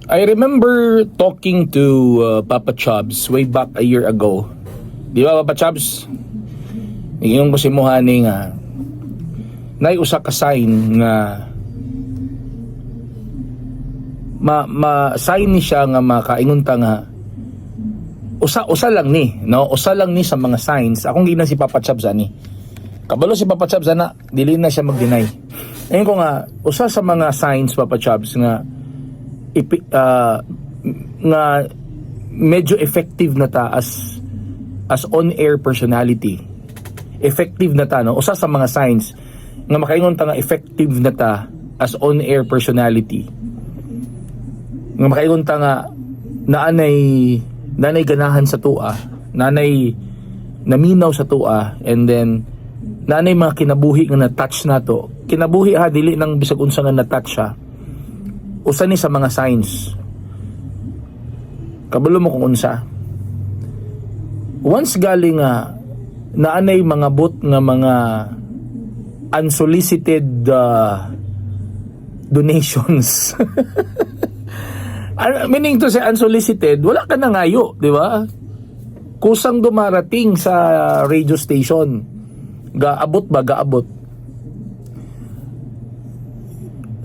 I remember talking to Papa Chubs way back a year ago. Di ba, Papa Chubs? Ingon ko sa imuha ni nga nay usa ka sign nga ma, ma sign ni siya nga makaingon ta nga usa usa lang ni, no, usa lang ni sa mga signs. Akong giingnan si Papa Chubs ani, kabalo si Papa Chubs ana, dili na siya mag-deny. Ingon ko nga usa sa mga signs, Papa Chubs, nga nga medyo effective na ta as on-air personality, effective na ta, no, usa sa mga signs nga makaingon ta nga effective na ta as on-air personality, nga makaingon ta nga naanay nanay ganahan sa tua, nanay naminaw sa tua, and then nanay mga kinabuhi nga na-touch nato, kinabuhi ha, dili nang bisag unsa nga na-touch ha, usa ni sa mga signs. Kabalo mo kung unsa? Once galing nga naanay mga bot nga mga unsolicited donations. Meaning to say unsolicited, wala ka na ngayo, di ba? Kusang dumarating sa radio station. Gaabot ba? Gaabot.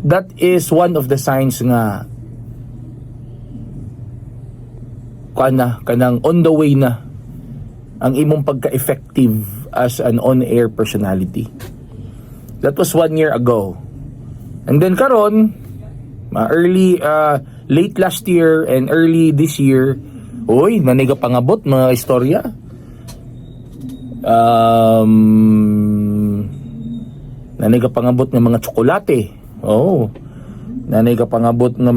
That is one of the signs nga kana kanang on the way na ang imong pagka-effective as an on-air personality. That was one year ago. And then karon, early late last year and early this year, uy, naniga pangabot mga istorya. Naniga pangabot ng mga tsokolate. Oh. Nanay ka pangabot ng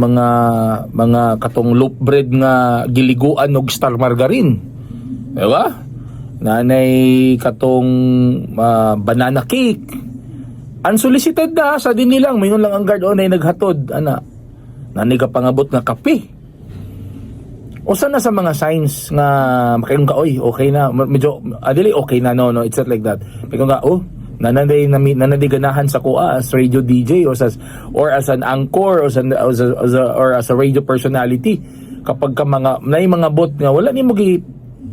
mga katong loaf bread nga giliguan og Star margarine. Di ba? Nanay katong banana cake. Unsolicited na sa din nilang mingon lang ang guard, oh, nay naghatod ana. Nanay ka pangabot nga kape. Usa na sa mga signs nga makaingon ka, oy, okay na, medyo adili okay na, no, it's not like that. Makaingon ka, oh, nananday nananday ganahan sa kuha as radio DJ or as an anchor or as a radio personality kapag ka mga nay mga bot nga wala nimo gi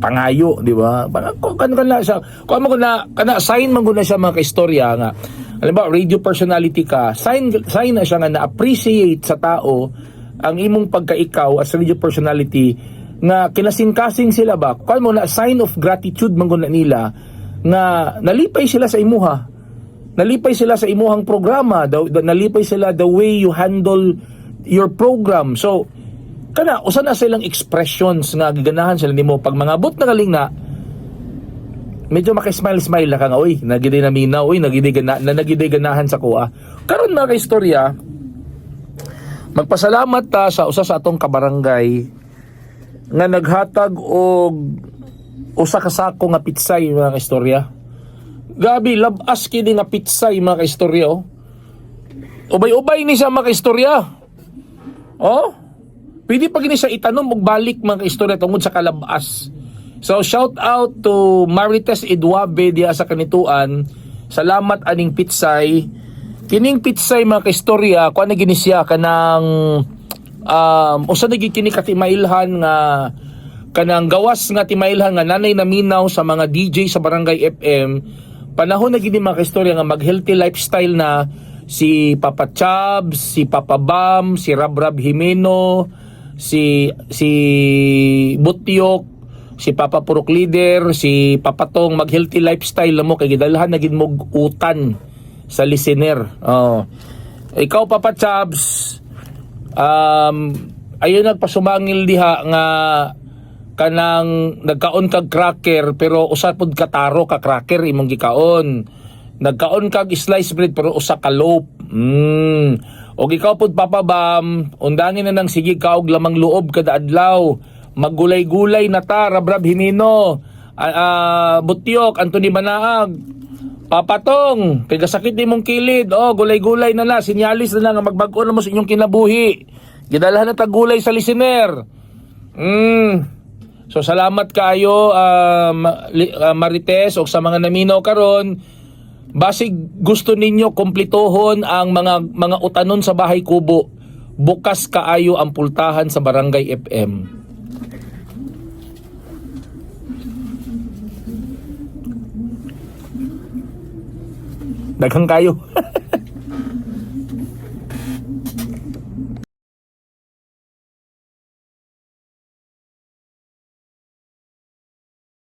pangayo, di ba? Parang kung kan kan na siya, kung mo na kana sign man gud na siya, mga kaistorya, nga halimbawa radio personality ka, sign sign na siya nga na-appreciate sa tao ang imong pagka-ikaw as radio personality nga kinasing-kasing sila ba. Kuan mo na, sign of gratitude man gud na nila nga nalipay sila sa imuha, nalipay sila sa imuhang programa, nalipay sila the way you handle your program. So kana usa na silang expressions nga giganahan sila nimo. Pag mga bot na galing na medyo maka-smile-smile na ka nga, uy, nagiday na minaw, uy, nagiday gana, na nagiday ganahan sa kuha. Karon, mga kaistorya, magpasalamat ta sa usa sa atong kabarangay nga naghatag og usa ka sako nga pitsay, mga kaistorya. Gabi, labas kini nga pitsay, mga kaistorya, oh. Ubay-ubay ni siya, mga kaistorya. Oh, pwede pa gini siya itanom og balik, mga kaistorya, tungod sa kalabas. So shout out to Marites Idwabe diya sa Kanituan. Salamat aning pitsay. Kining pitsay, mga kaistorya, kuan na gini siya kanang usa na gid kini ka timailhan nga kanang gawas nga timailhan nga nanay naminaw sa mga DJ sa Barangay FM. Panahon na gini, mga kaistorya, nga mag healthy lifestyle na si Papa Chubbs, si Papa Bam, si Rabrab Jimeno, si si Butyok, si Papa Purok Leader, si Papa Tong, mag healthy lifestyle na mo kay gidalhan na gid mo utan sa listener. Oh. Ikaw, Papa Chubbs, ayun, nagpasumangil diha nga kanang nagkaon kag cracker pero usa pud ka taro ka cracker imong gikaon. Nagkaon kag slice bread pero usa ka loaf. Og ikaw pud, Papa Bam, undangin na nang sige ka og lamang loob kada adlaw. Maggulay-gulay na ta, Rabrab Himino. Butyok, Anthony Banaag. Papatong, kay gasakit ni mong kilid. Oh, gulay-gulay na na, sinyalis na lang nga magbag-o na mo sa inyong kinabuhi. Gidalhan na ta gulay sa listener. So salamat kayo, Marites, og sa mga naminaw karon. Basig gusto ninyo kumplitohon ang mga utanon sa bahay kubo. Bukas kaayo ang pultahan sa Barangay FM. Daghang kayo.